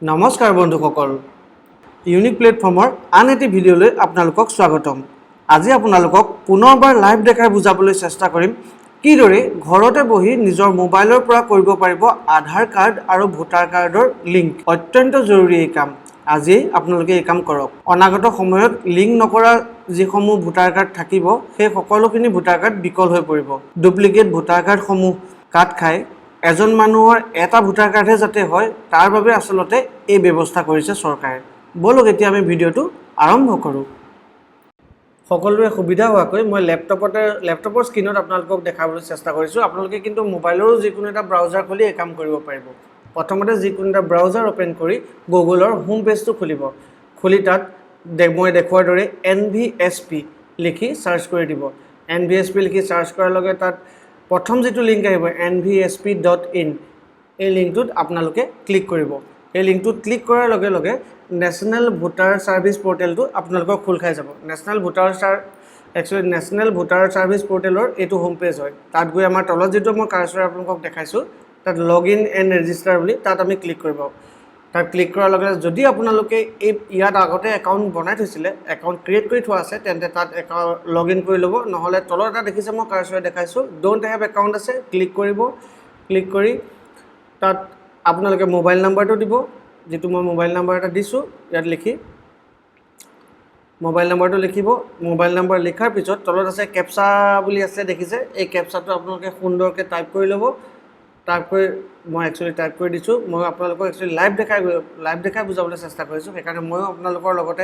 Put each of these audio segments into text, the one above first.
নমস্কাৰ বন্ধুসকল, ইউনিক প্লেটফৰ্মৰ আন এটি ভিডিঅ'লৈ আপোনালোকক স্বাগতম। আজি আপোনালোকক পুনৰবাৰ লাইভ দেখাই বুজাবলৈ চেষ্টা কৰিম কিদৰে ঘৰতে বহি নিজৰ মোবাইলৰ পৰা কৰিব পাৰিব আধাৰ কাৰ্ড আৰু ভোটাৰ কাৰ্ডৰ লিংক। অত্যন্ত জৰুৰী এই কাম। আজিয়েই আপোনালোকে এই কাম কৰক। অনাগত সময়ত লিংক নকৰা যিসমূহ ভোটাৰ কাৰ্ড থাকিব, সেই সকলোখিনি ভোটাৰ কাৰ্ড বিকল হৈ পৰিব। ডুপ্লিকেট ভোটাৰ কাৰ্ডসমূহ কাট খাই এজন মানুহৰ এটা ভোটাৰ কাৰ্ডহে যাতে হয়, তাৰ বাবে আচলতে এই ব্যৱস্থা কৰিছে চৰকাৰে। ব'লক, এতিয়া আমি ভিডিঅ'টো আৰম্ভ কৰোঁ। সকলোৰে সুবিধা হোৱাকৈ মই লেপটপৰ স্ক্ৰীণত আপোনালোকক দেখাবলৈ চেষ্টা কৰিছোঁ। আপোনালোকে কিন্তু মোবাইলৰো যিকোনো এটা ব্ৰাউজাৰ খুলি এই কাম কৰিব পাৰিব। প্ৰথমতে যিকোনো এটা ব্ৰাউজাৰ অ'পেন কৰি গুগলৰ হোম পেজটো খুলিব। খুলি তাত মই দেখুওৱাৰ দৰে এনভিএছপি লিখি চাৰ্চ কৰি দিব। এনভিএছপি লিখি চাৰ্চ কৰাৰ লগে তাত প্ৰথম যিটো লিংক আহিব, nvsp.in, এই লিংকটোত আপোনালোকে ক্লিক কৰিব। এই লিংকটোত ক্লিক কৰাৰ লগে লগে নেশ্যনেল ভোটাৰ ছাৰ্ভিচ পৰ্টেলটো আপোনালোকৰ খোল খাই যাব। National voter sir actually national voter service পৰ্টেলৰ এইটো হোম পেজ হয়। তাত গৈ আমাৰ তলত যিটো মই কাৰ্চৰ আপোনালোকক দেখাইছোঁ, তাত লগ ইন এণ্ড ৰেজিষ্টাৰ বুলি, তাত আমি ক্লিক কৰিব। তাত ক্লিক কৰাৰ লগে লগে যদি আপোনালোকে এই ইয়াত আগতে একাউণ্ট বনাই থৈছিলে, একাউণ্ট ক্ৰিয়েট কৰি থোৱা আছে, তেন্তে তাত একাউণ্ট লগ ইন কৰি ল'ব। নহ'লে তলত এটা দেখিছে, মই কাৰ্চৰে দেখাইছোঁ, don't have account আছে, ক্লিক কৰিব। ক্লিক কৰি তাত আপোনালোকে মোবাইল নাম্বাৰটো দিব, যিটো মই মোবাইল নাম্বাৰ এটা দিছোঁ ইয়াত লিখি। মোবাইল নাম্বাৰটো লিখিব। মোবাইল নাম্বাৰ লিখাৰ পিছত তলত আছে কেপচা বুলি আছে, দেখিছে? এই কেপচাটো আপোনালোকে সুন্দৰকৈ টাইপ কৰি ল'ব। টাইপ কৰি মই একচুৱেলি টাইপ কৰি দিছোঁ। মই আপোনালোকক একচুৱেলি লাইভ দেখাই বুজাবলৈ চেষ্টা কৰিছোঁ। সেইকাৰণে ময়ো আপোনালোকৰ লগতে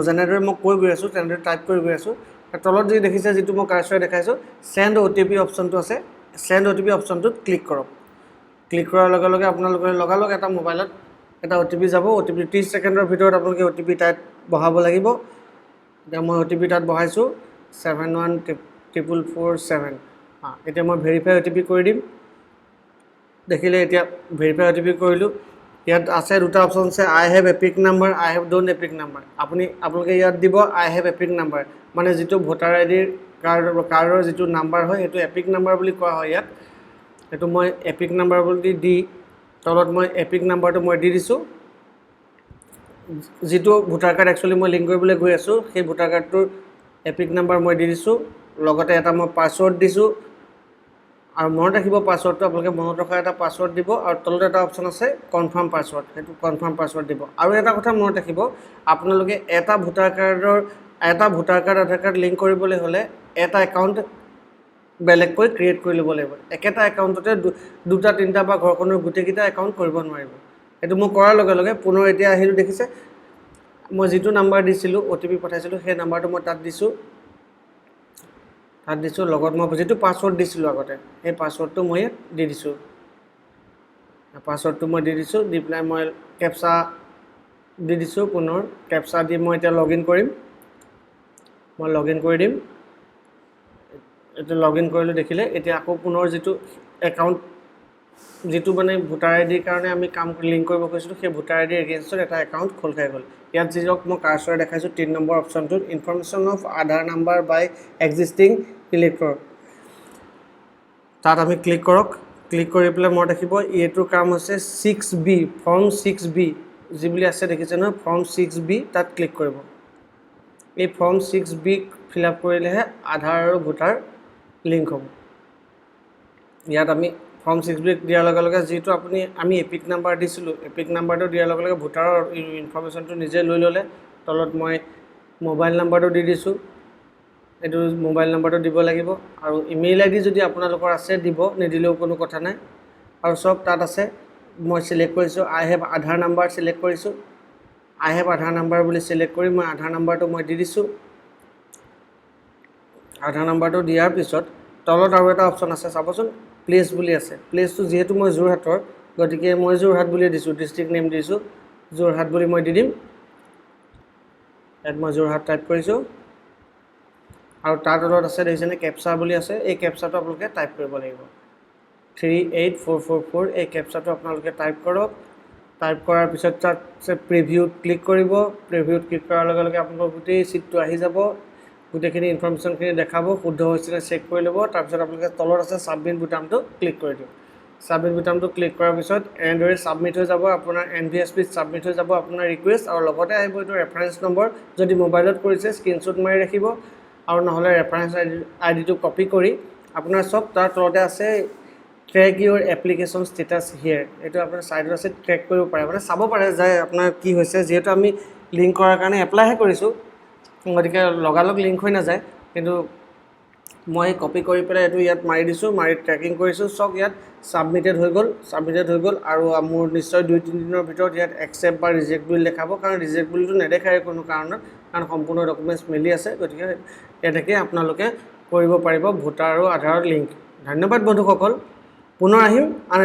যেনেদৰে মই কৈ গৈ আছোঁ, তেনেদৰে টাইপ কৰি গৈ আছোঁ। তলত যি দেখিছে, যিটো মই কাৰ্চৰে দেখাইছোঁ, চেণ্ড অ'টিপি অপশ্যনটো আছে। চেণ্ড অ'টিপি অপশ্যনটোত ক্লিক কৰক। ক্লিক কৰাৰ লগে লগে আপোনালোকে লগালগ এটা মোবাইলত এটা অ'টিপি যাব। অ'টিপি 30 ছেকেণ্ডৰ ভিতৰত আপোনালোকে অ'টিপি তাত বহাব লাগিব। এতিয়া মই অ'টিপি তাত বহাইছোঁ, 714447। এতিয়া মই ভেৰিফাই অ'টিপি কৰি দিম। দেখিলে, এতিয়া ভেৰিফাই অ'টিপি কৰিলোঁ। ইয়াত আছে দুটা অপশ্যন আছে, "I have EPIC number", "I have don't EPIC number"। আপোনালোকে ইয়াত দিব "I have EPIC number", মানে যিটো ভোটাৰ আই ডিৰ কাৰ্ডৰ যিটো নাম্বাৰ হয়, সেইটো এপিক নাম্বাৰ বুলি কোৱা হয় ইয়াত। সেইটো মই এপিক নাম্বাৰ বুলি দি তলত মই এপিক নাম্বাৰটো মই দি দিছোঁ। যিটো ভোটাৰ কাৰ্ড একচুৱেলি মই লিংক কৰিবলৈ গৈ আছোঁ, সেই ভোটাৰ কাৰ্ডটোৰ এপিক নাম্বাৰ মই দি দিছোঁ। লগতে এটা মই পাছৱৰ্ড দিছোঁ। আৰু মনত ৰাখিব, পাছৱৰ্ডটো আপোনালোকে মনত ৰখা এটা পাছৱৰ্ড দিব। আৰু তলত এটা অপশ্যন আছে কনফাৰ্ম পাছৱৰ্ড, সেইটো কনফাৰ্ম পাছৱৰ্ড দিব। আৰু এটা কথা মনত ৰাখিব, আপোনালোকে এটা ভোটাৰ কাৰ্ড, আধাৰ কাৰ্ড লিংক কৰিবলৈ হ'লে এটা একাউণ্ট বেলেগকৈ ক্ৰিয়েট কৰি ল'ব লাগিব। একেটা একাউণ্টতে দুটা, তিনিটা বা ঘৰখনৰ গোটেইকেইটা একাউণ্ট কৰিব নোৱাৰিব। সেইটো মই কৰাৰ লগে লগে পুনৰ এতিয়া আহিলোঁ। দেখিছে, মই যিটো নাম্বাৰ দিছিলোঁ, অ'টিপি পঠাইছিলোঁ, সেই নাম্বাৰটো মই তাত দিছোঁ। তাত দিছোঁ, লগত মই যিটো পাছৱৰ্ড দিছিলোঁ আগতে, সেই পাছৱৰ্ডটো মই ইয়াত দি দিছোঁ। পাছৱৰ্ডটো মই দি দিছোঁ। দি পেলাই মই কেপচা দি দিছোঁ পুনৰ। কেপচা দি মই এতিয়া লগ ইন কৰিম। মই লগ ইন কৰি দিম। এতিয়া লগ ইন কৰিলোঁ, দেখিলে। এতিয়া আকৌ পুনৰ যিটো একাউণ্ট, যিটো মানে ভোটাৰ আই ডিৰ কাৰণে আমি কাম লিংক কৰিব খুজিছিলোঁ, সেই ভোটাৰ আই ডিৰ এগেইনষ্টত এটা একাউণ্ট খোল খাই গ'ল। ইয়াত যিটো মই কাৰ্চৰে দেখাইছোঁ, 3 নম্বৰ অপশ্যনটোত "Information of Aadhaar number by existing elector", তাত আমি ক্লিক কৰক। ক্লিক কৰি পেলাই মনত ৰাখিব, এইটোৰ কাম হৈছে 6B, form 6B যি বুলি আছে, দেখিছে নহয়? ফৰ্ম 6B, তাত ক্লিক কৰিব। এই ফৰ্ম 6B fill up কৰিলেহে আধাৰ আৰু ভোটাৰ লিংক হ'ব। ইয়াত আমি ফৰ্ম 6B দিয়াৰ লগে লগে যিটো আমি এপিক নাম্বাৰ দিছিলোঁ, এপিক নাম্বাৰটো দিয়াৰ লগে লগে ভোটাৰৰ ইনফৰ্মেশ্যনটো নিজে লৈ ল'লে। তলত মই মোবাইল নাম্বাৰটো দি দিছোঁ। এইটো মোবাইল নাম্বাৰটো দিব লাগিব আৰু ইমেইল আই ডি যদি আপোনালোকৰ আছে দিব, নিদিলেও কোনো কথা নাই। আৰু চব তাত আছে। মই চিলেক্ট কৰিছোঁ "I have Aadhaar number" select কৰিছোঁ। "I have Aadhaar number" বুলি চিলেক্ট কৰি মই আধাৰ নাম্বাৰটো মই দি দিছোঁ। আধাৰ নাম্বাৰটো দিয়াৰ পিছত তলত আৰু এটা অপশ্যন আছে, চাবচোন, প্লেচ বুলি আছে। প্লেচটো যিহেতু মই যোৰহাটৰ, গতিকে মই যোৰহাট বুলিয়ে দিছোঁ। ডিষ্ট্ৰিক্ট নেম দিছোঁ, যোৰহাট বুলি মই দি দিম। ইয়াত মই যোৰহাট টাইপ কৰিছোঁ। আৰু তাৰ তলত আছে, দেখিছেনে, কেপচা বুলি আছে। এই কেপচাটো আপোনালোকে টাইপ কৰিব লাগিব, 38444। এই কেপচাটো আপোনালোকে টাইপ কৰক। টাইপ কৰাৰ পিছত তাত প্ৰিভিউত ক্লিক কৰিব। প্ৰিভিউত ক্লিক কৰাৰ লগে লগে আপোনালোকৰ গোটেই শ্বীটটো আহি যাব। গোটেইখিনি ইনফৰ্মেশ্যনখিনি দেখাব। শুদ্ধ হৈছে নে চেক কৰি ল'ব। তাৰপিছত আপোনালোকে তলত আছে ছাবমিট বুটামটো ক্লিক কৰি দিয়ক। ছাবমিট বুটামটো ক্লিক কৰাৰ পিছত এনেদৰে ছাবমিট হৈ যাব আপোনাৰ এনভিএছপিত ছাবমিট হৈ যাব আপোনাৰ ৰিকুৱেষ্ট আৰু লগতে আহিব এইটো ৰেফাৰেঞ্চ নম্বৰ। যদি মোবাইলত কৰিছে, স্ক্ৰীনশ্বট মাৰি ৰাখিব আৰু নহ'লে ৰেফাৰেঞ্চ আইডিটো কপি কৰি আপোনাৰ চব তাৰ তলতে আছে, "Track your application status here"। এইটো আপোনাৰ ছাইডত আছে, ট্ৰেক কৰিব পাৰে, মানে চাব পাৰে যে আপোনাৰ কি হৈছে। যিহেতু আমি লিংক কৰাৰ কাৰণে এপ্লাইহে কৰিছোঁ, গতিকে লগালগ লিংক হৈ নাযায়। কিন্তু মই কপি কৰি পেলাই এইটো ইয়াত মাৰি দিছোঁ, মাৰি ট্ৰেকিং কৰিছোঁ। চাওক, ইয়াত ছাবমিটেড হৈ গ'ল, ছাবমিটেড হৈ গ'ল। আৰু মোৰ নিশ্চয় 2-3 দিনৰ ভিতৰত ইয়াত একচেপ্ট বা ৰিজেক্ট বুলি দেখাব, কাৰণ ৰিজেক্ট বুলিতো নেদেখায় কোনো কাৰণত, কাৰণ সম্পূৰ্ণ ডকুমেণ্টছ মিলি আছে। গতিকে এনেকৈ আপোনালোকে কৰিব পাৰিব ভোটাৰ আৰু আধাৰৰ লিংক। ধন্যবাদ বন্ধুসকল, পুনৰ আহিম আন